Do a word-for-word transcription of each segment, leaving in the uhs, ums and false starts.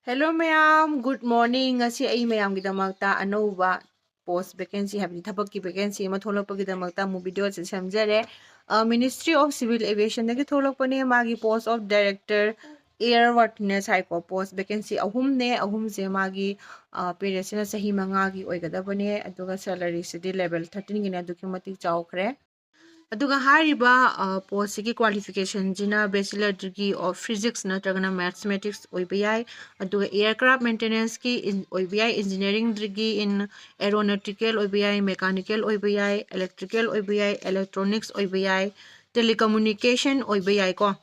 Hello ꯃꯌꯥꯝ, good morning. ꯉꯁꯤ ꯑꯩ ꯃꯌꯥꯝꯒꯤꯗꯃꯛꯇ ꯑꯅꯧꯕ post vacancy, ꯍꯥꯏꯕꯗꯤ ꯊꯕꯛꯀꯤ vacancy ꯑꯃ ꯊꯣꯛꯂꯛꯄꯒꯤꯗꯃꯛꯇ ꯑꯃꯨꯛ video ꯑꯁꯤ ꯁꯦꯝꯖꯔꯦ꯫ ꯑ, Ministry of Civil Aviationꯗꯒꯤ ꯊꯣꯛꯂꯛꯄꯅꯦ꯫ ꯃꯥꯒꯤ post of Director Airworthiness ꯍꯥꯏꯀꯣ, post vacancy ꯑꯍꯨꯝꯅꯦ꯫ ꯑꯍꯨꯝꯁꯦ ꯃꯥꯒꯤ, ꯑ, periodꯁꯤꯅ ꯆꯍꯤ ꯃꯉꯥꯒꯤ ꯑꯣꯏꯒꯗꯕꯅꯦ, ꯑꯗꯨꯒ salaryꯁꯤꯗꯤ level thirteenꯒꯤꯅꯦ, ꯑꯗꯨꯛꯀꯤ ꯃꯇꯤꯛ ꯆꯥꯎꯈ꯭ꯔꯦ꯫ ꯑꯗꯨꯒ ꯍꯥꯏꯔꯤꯕ, ꯑ, postꯁꯤꯒꯤ qualificationꯁꯤꯅ Bachelor Degree of Physics ꯅꯠꯇ꯭ꯔꯒꯅ Mathematics ꯑꯣꯏꯕ ꯌꯥꯏ, ꯑꯗꯨꯒ Aircraft Maintenanceꯀꯤ in-, ꯑꯣꯏꯕ ꯌꯥꯏ, Engineering Degree in Aeronautical ꯑꯣꯏꯕ ꯌꯥꯏ, Mechanical ꯑꯣꯏꯕ ꯌꯥꯏ, Electrical ꯑꯣꯏꯕ ꯌꯥꯏ, Electronics ꯑꯣꯏꯕ ꯌꯥꯏ, Telecommunication ꯑꯣꯏꯕ ꯌꯥꯏꯀꯣ꯫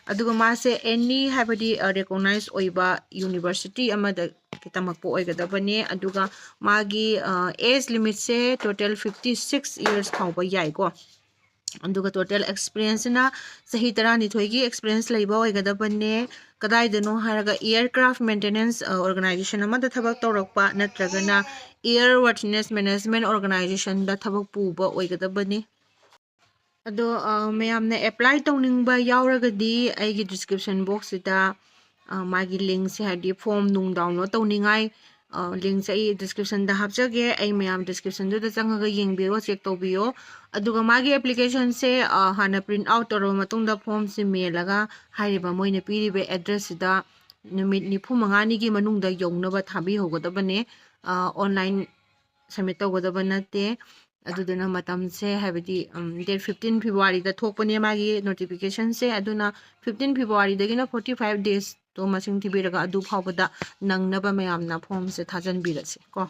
ꯑꯗꯨꯒ ꯃꯥꯁꯦ any, ꯍꯥꯏꯕꯗꯤ, ꯑ, recognize ꯑꯣꯏꯕ university ꯑꯃꯗ ꯇꯝꯃꯛꯄ ꯑꯣꯏꯒꯗꯕꯅꯦ꯫ ꯑꯗꯨꯒ ꯃꯥꯒꯤ, ꯑ, age limitꯁꯦ total fifty six years ꯐꯥꯎꯕ ꯌꯥꯏꯀꯣ꯫ ꯑꯗꯨꯒ total experienceꯁꯤꯅ ꯆꯍꯤ ꯇꯔꯥꯅꯤꯊꯣꯏꯒꯤ experience ꯂꯩꯕ ꯑꯣꯏꯒꯗꯕꯅꯦ꯫ ꯀꯗꯥꯏꯗꯅꯣ ꯍꯥꯏꯔꯒ Aircraft Maintenance, ꯑ, organization ꯑꯃꯗ ꯊꯕꯛ ꯇꯧꯔꯛꯄ ꯅꯠꯇ꯭ꯔꯒꯅ Airworthiness Management organizationꯗ ꯊꯕꯛ ꯄꯨꯕ ꯑꯣꯏꯒꯗꯕꯅꯤ꯫ ꯑꯗꯣ, ꯑ, ꯃꯌꯥꯝꯅ apply ꯇꯧꯅꯤꯡꯕ ꯌꯥꯎꯔꯒꯗꯤ ꯑꯩꯒꯤ description boxꯁꯤꯗ, ꯑ, ꯃꯥꯒꯤ linkꯁꯦ, ꯍꯥꯏꯕꯗꯤ form ꯅꯨꯡ download ꯇꯧꯅꯤꯡꯉꯥꯏ, ꯑ, linkꯁꯦ ꯑꯩ descriptionꯗ ꯍꯥꯞꯆꯒꯦ꯫ ꯑꯩ ꯃꯌꯥꯝ descriptionꯗꯨꯗ ꯆꯪꯉꯒ ꯌꯦꯡꯕꯤꯔꯣ, check ꯇꯧꯕꯤꯌꯣ꯫ ꯑꯗꯨꯒ ꯃꯥꯒꯤ applicationꯁꯦ, ꯑ, ꯍꯥꯟꯅ print out ꯇꯧꯔꯕ ꯃꯇꯨꯡꯗ formꯁꯦ ꯃꯦꯜꯂꯒ ꯍꯥꯏꯔꯤꯕ ꯃꯣꯏꯅ ꯄꯤꯔꯤꯕ addressꯁꯤꯗ ꯅꯨꯃꯤꯠ ꯅꯤꯐꯨ ꯃꯉꯥꯅꯤꯒꯤ ꯃꯅꯨꯡꯗ ꯌꯧꯅꯕ ꯊꯥꯕꯤꯍꯧꯒꯗꯕꯅꯦ꯫ ꯑ, online submit ꯇꯧꯒꯗꯕ ꯅꯠꯇꯦ꯫ ꯑꯗꯨꯗꯨꯅ ꯃꯇꯝꯁꯦ, ꯍꯥꯏꯕꯗꯤ, ꯎꯝ, date fifteen Februaryꯗ ꯊꯣꯛꯄꯅꯦ ꯃꯥꯒꯤ notificationꯁꯦ꯫ ꯑꯗꯨꯅ fifteen Februaryꯗꯒꯤꯅ forty five daysꯇꯣ ꯃꯁꯤꯡ ꯊꯤꯕꯤꯔꯒ ꯑꯗꯨ ꯐꯥꯎꯕꯗ ꯅꯪꯅꯕ ꯃꯌꯥꯝꯅ formꯁꯦ ꯊꯥꯖꯟꯕꯤꯔꯁꯦ ꯀꯣ꯫